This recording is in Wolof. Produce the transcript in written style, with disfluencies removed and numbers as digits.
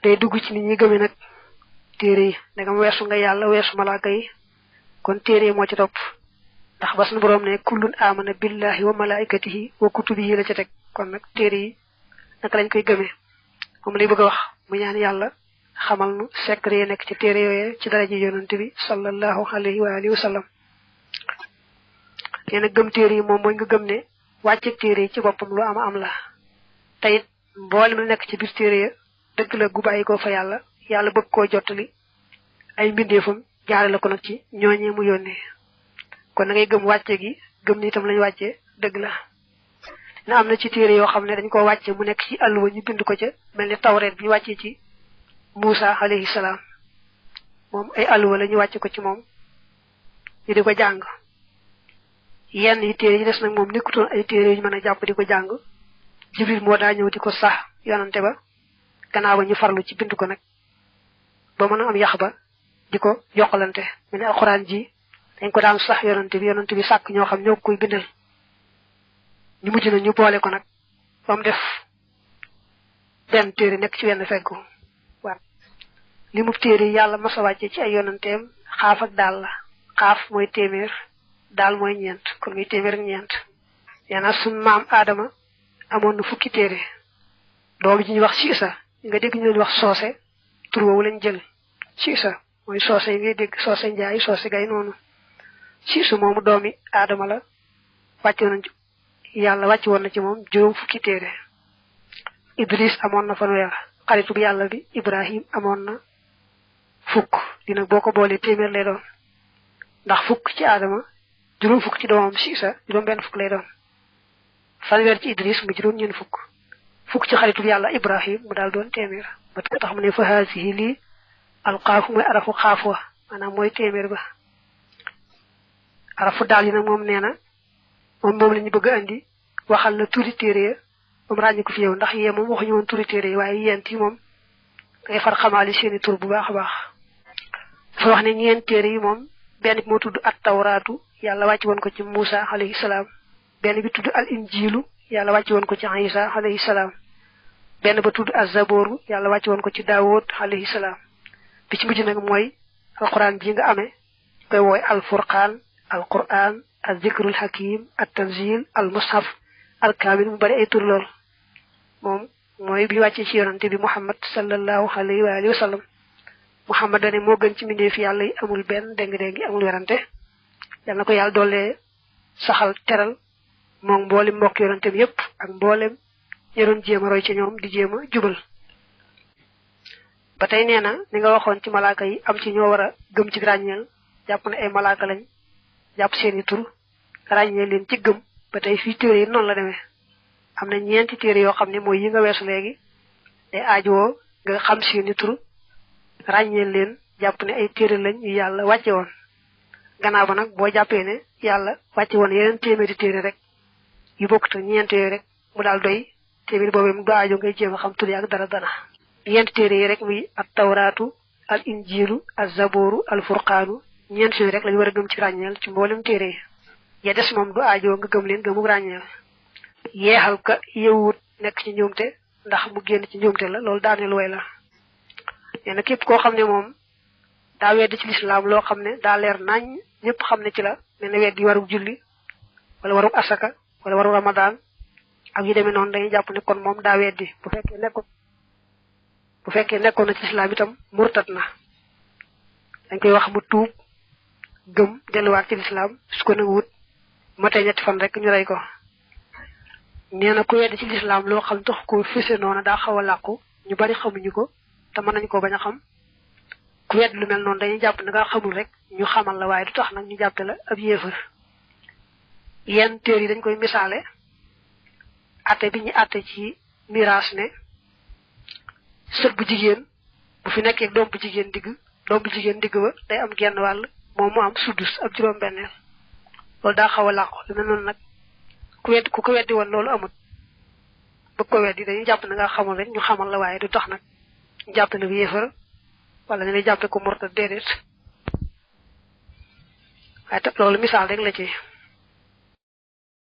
day dugg ci nit ñi gëmé nak téré yi ndagam wessu nga yalla wessu malaaka yi kon téré mo ci top ndax bas na borom ne kullun amana billahi wa malaikatihi wa kutubihi la ci tek kon nak téré yi nak lañ koy gëmé mom lay bëgg wax mu ñaan yalla xamal nu secret nek ci téré yoyé ci dara ji yonent bi sallallahu alayhi wa alihi wa sallam yena gëm téré yi mom moy nga gëm ne wacc téré ci bopam lu am la tayit mbolé nek ci bir téré deug la gu bayiko fa yalla yalla bëgg ko jotali ay mbindefum jaarale ko nak ci ñoñe mu yónni kon ngay gëm wàcce gi gëm ni tam lañ wàcce dëgg la na am na ci téere yoo xam ne dañ ko wàcce mu nekk ci alluwa ñu bind ko ca mel ni tawreet bi ñu wàccee ci Musa alayhi salaam moom ay alluwa la ñu wàcce ko ci moom ñu di ko jàng yenn yi téere yi des nag moom nekkutoon ay téere yu ñu mën a jàpp di ko jàng Jibril moo daa ñëw di ko sax yonante ba gannaaw ba ñu farlu ci bind ko nag ba mën a am yax ba di ko yokkalante mel ni alxuraan ji dañ ko daan sax yonante bi sàkk ñoo xam ñoo koy bindal ñu mujj na ñu boole ko nag ba mu def benn téere nekk ci wenn feggu waaw li mu téere yàlla masa wàcce ci ay yonanteem xaaf ak daal la xaaf mooy téeméer daal mooy ñeent kon muy téeméer ak ñeent yana sun maam Adama amoon na fukki téere doom ji ñuy wax siisa nga dégg ñu leen wax soose tur woowu lañ jël siisa mooy soose yi ngay dégg soose njaay soose gay noonu siisu moomu doomi Adama la wàcce woon yàlla wàcce woon na ci moom juróom fukki téere Idris amoon na fanweer xaritu bi yàlla bi Ibrahim amoon na fukk dina boo ko boolee téeméer lay doon ndax fukk ci Adama juróom fukk ci doomam siisa juróom benn fukk lay doon fanweer ci Idris mu juróom ñeen fukk ci xaritu bi yàlla Ibrahim mu daal doon téeméer ba tax mu ne fa haasihi lii alqaafu mooy arafu xaaf wa maanaam mooy téeméer ba arafu daal yi nag moom nee na moom la ñu bëgg a andi waxal la turi téere ya moom ràññi ko fi yow ndax yee moom waxuñu woon turi téere yi waaye yent yi moom ngay far xamaali seeni tur bu baax a baax dafa wax ne ñeent téere yi moom benn bi moo tudd at tawraatu yàlla wàcc woon ko ci Musa alayhi salaam benn bi tudd al injilu yàlla wàcc woon ko ci Isa alayhi salaam benn ba tudd az-zabooru yàlla wàcc woon ko ci Daawud alayhi salaam bi ci mujj nag mooy alquran bi nga amee koy wooy al furqaan al quran al zikrul hakim at tanzil al mushaf al kamil mu bari ay tur lool moom mooy bi wàccee ci yonante bi Muhammad sallallahu alayhi wa alihi wa sallam Muhammad dane moo gën ci mbindeef yàlla yi amul benn déng-déng amul werante yal na ko yàlla doole saxal teral moom mboolem mbokk yonante bi yépp ak mboolem ñi doon jéem a roy ci ñoom di jéem a jubal ba tey nee na ni nga waxoon ci malaaka yi am ci ñoo war a gëm ci ràññeel jàpp ne ay malaaka lañ jàpp seeni tur ràññee leen ci gëm ba tey fii téere yi noonu la demee am na ñeenti téere yoo xam ne mooy yi nga weesu léegi day aajowoo nga xam seeni tur ràññee leen jàpp ne ay téere lañ yu yàlla wàcce woon gannaaw ba nag boo jàppee ne yàlla wàcce woon yeneen téeméeri téere rek yu bokkut ak ñeent yooyu rek mu daal doy téeméeri boobee mu do aajo ngay jéem a xam tur yi ak dara ñeenti téere yi rek muy at tawraatu al injilu az zabooru al furqaanu ñeent yooyu rek lañu war a gëm ci ràññeel ci mboolem téere yi ya des moom du aajo nga gëm leen gëmu ràññeel yeexal ka yewut nekk ci njuumte ndax mu génn ci njuumte la loolu daaneel way la nee na képp koo xam ne moom daa weddi ci lislaam loo xam ne daa leer nañ ñëpp xam ne ci la mel ne weddi waru julli wala waru asaka wala waru ramadan ak yu demee noonu dañuy jàpp ne kon moom daa weddi bu fekkee nekkoon na ci lislaam itam murtat na dañ koy wax mu tuub gëm delluwaat ci lislaam su ko nangu wut matee ñetti fan rek ñu rey ko nee na ku weddi ci lislaam loo xam tax ko fese noonu daa xaw a làqu ñu bari xamuñu ko te mën nañu ko bañ a xam ku weddi lu mel noonu dañuy jàpp ne nga xamul rek ñu xamal la waaye du tax nag ñu jàppe la ab yéefar yenn téer yi dañ koy misaale atte bi ñu atte ci miraas ne sët bu jigéen bu fi nekkee doom bu jigéen digg ba day am genn wàll moom mu am suddus ab juróom-benneel loolu daa xaw a làqu lu mel noonu nag ku ko weddi woon loolu amut bëgg ko weddi dañuy jàpp ne nga xamul rek ñu xamal la waaye du tax nag ñu jàppe la bu yéefar wala ñu lay jàppe ko murtad déedéet waaye loolu misaal rek la ci